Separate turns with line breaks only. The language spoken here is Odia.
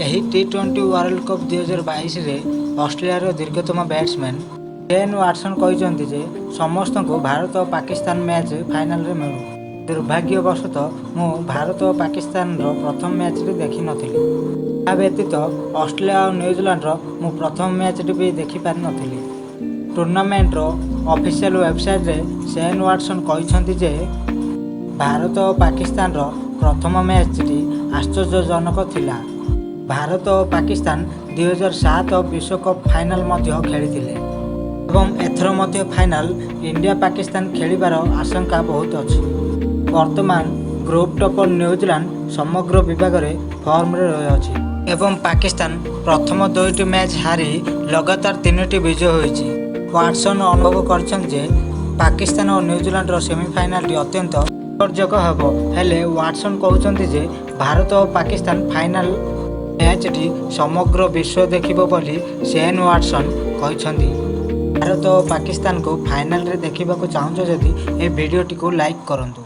ଏହି ଟି-20 ୱାର୍ଲଡ କପ୍ 2022ରେ ଅଷ୍ଟ୍ରେଲିଆର ଦୀର୍ଘତମ ବ୍ୟାଟ୍ସମ୍ୟାନ୍ ଶେନ୍ ୱାଟସନ୍ କହିଛନ୍ତି ଯେ ସମସ୍ତଙ୍କୁ ଭାରତ ଓ ପାକିସ୍ତାନ ମ୍ୟାଚ୍ ଫାଇନାଲରେ ମିଳୁ। ଦୁର୍ଭାଗ୍ୟବଶତଃ ମୁଁ ଭାରତ ଓ ପାକିସ୍ତାନର ପ୍ରଥମ ମ୍ୟାଚ୍ଟି ଦେଖିନଥିଲି। ଏହା ବ୍ୟତୀତ ଅଷ୍ଟ୍ରେଲିଆ ଓ ନ୍ୟୁଜିଲାଣ୍ଡର ମୁଁ ପ୍ରଥମ ମ୍ୟାଚ୍ଟି ବି ଦେଖିପାରିନଥିଲି। ଟୁର୍ଣ୍ଣାମେଣ୍ଟର ଅଫିସିଆଲ ୱେବସାଇଟ୍ରେ ଶେନ୍ ୱାଟସନ୍ କହିଛନ୍ତି ଯେ ଭାରତ ଓ ପାକିସ୍ତାନର ପ୍ରଥମ ମ୍ୟାଚ୍ଟି ଆଶ୍ଚର୍ଯ୍ୟଜନକ ଥିଲା। ଭାରତ ଓ ପାକିସ୍ତାନ 2007 ବିଶ୍ୱକପ୍ ଫାଇନାଲ ମଧ୍ୟ ଖେଳିଥିଲେ ଏବଂ ଏଥର ମଧ୍ୟ ଫାଇନାଲ ଇଣ୍ଡିଆ ପାକିସ୍ତାନ ଖେଳିବାର ଆଶଙ୍କା ବହୁତ ଅଛି। ବର୍ତ୍ତମାନ ଗ୍ରୁପ୍ ଟପର ନ୍ୟୁଜିଲାଣ୍ଡ ସମଗ୍ର ବିଭାଗରେ ଫର୍ମରେ ରହିଅଛି ଏବଂ ପାକିସ୍ତାନ ପ୍ରଥମ ଦୁଇଟି ମ୍ୟାଚ୍ ହାରି ଲଗାତାର ତିନୋଟି ବିଜୟ ହୋଇଛି। ୱାଟସନ୍ ଅନୁଭବ କରିଛନ୍ତି ଯେ ପାକିସ୍ତାନ ଓ ନ୍ୟୁଜିଲାଣ୍ଡର ସେମିଫାଇନାଲଟି ଅତ୍ୟନ୍ତ ଆକର୍ଷକ ହେବ। ହେଲେ ୱାଟସନ୍ କହୁଛନ୍ତି ଯେ ଭାରତ ଓ ପାକିସ୍ତାନ ଫାଇନାଲ ମ୍ୟାଚ୍ଟି ସମଗ୍ର ବିଶ୍ୱ ଦେଖିବ ବୋଲି ଶେନ୍ ୱାଟସନ୍ କହିଛନ୍ତି। ଭାରତ ଓ ପାକିସ୍ତାନକୁ ଫାଇନାଲରେ ଦେଖିବାକୁ ଚାହୁଁଛ ଯଦି, ଏହି ଭିଡ଼ିଓଟିକୁ ଲାଇକ୍ କରନ୍ତୁ।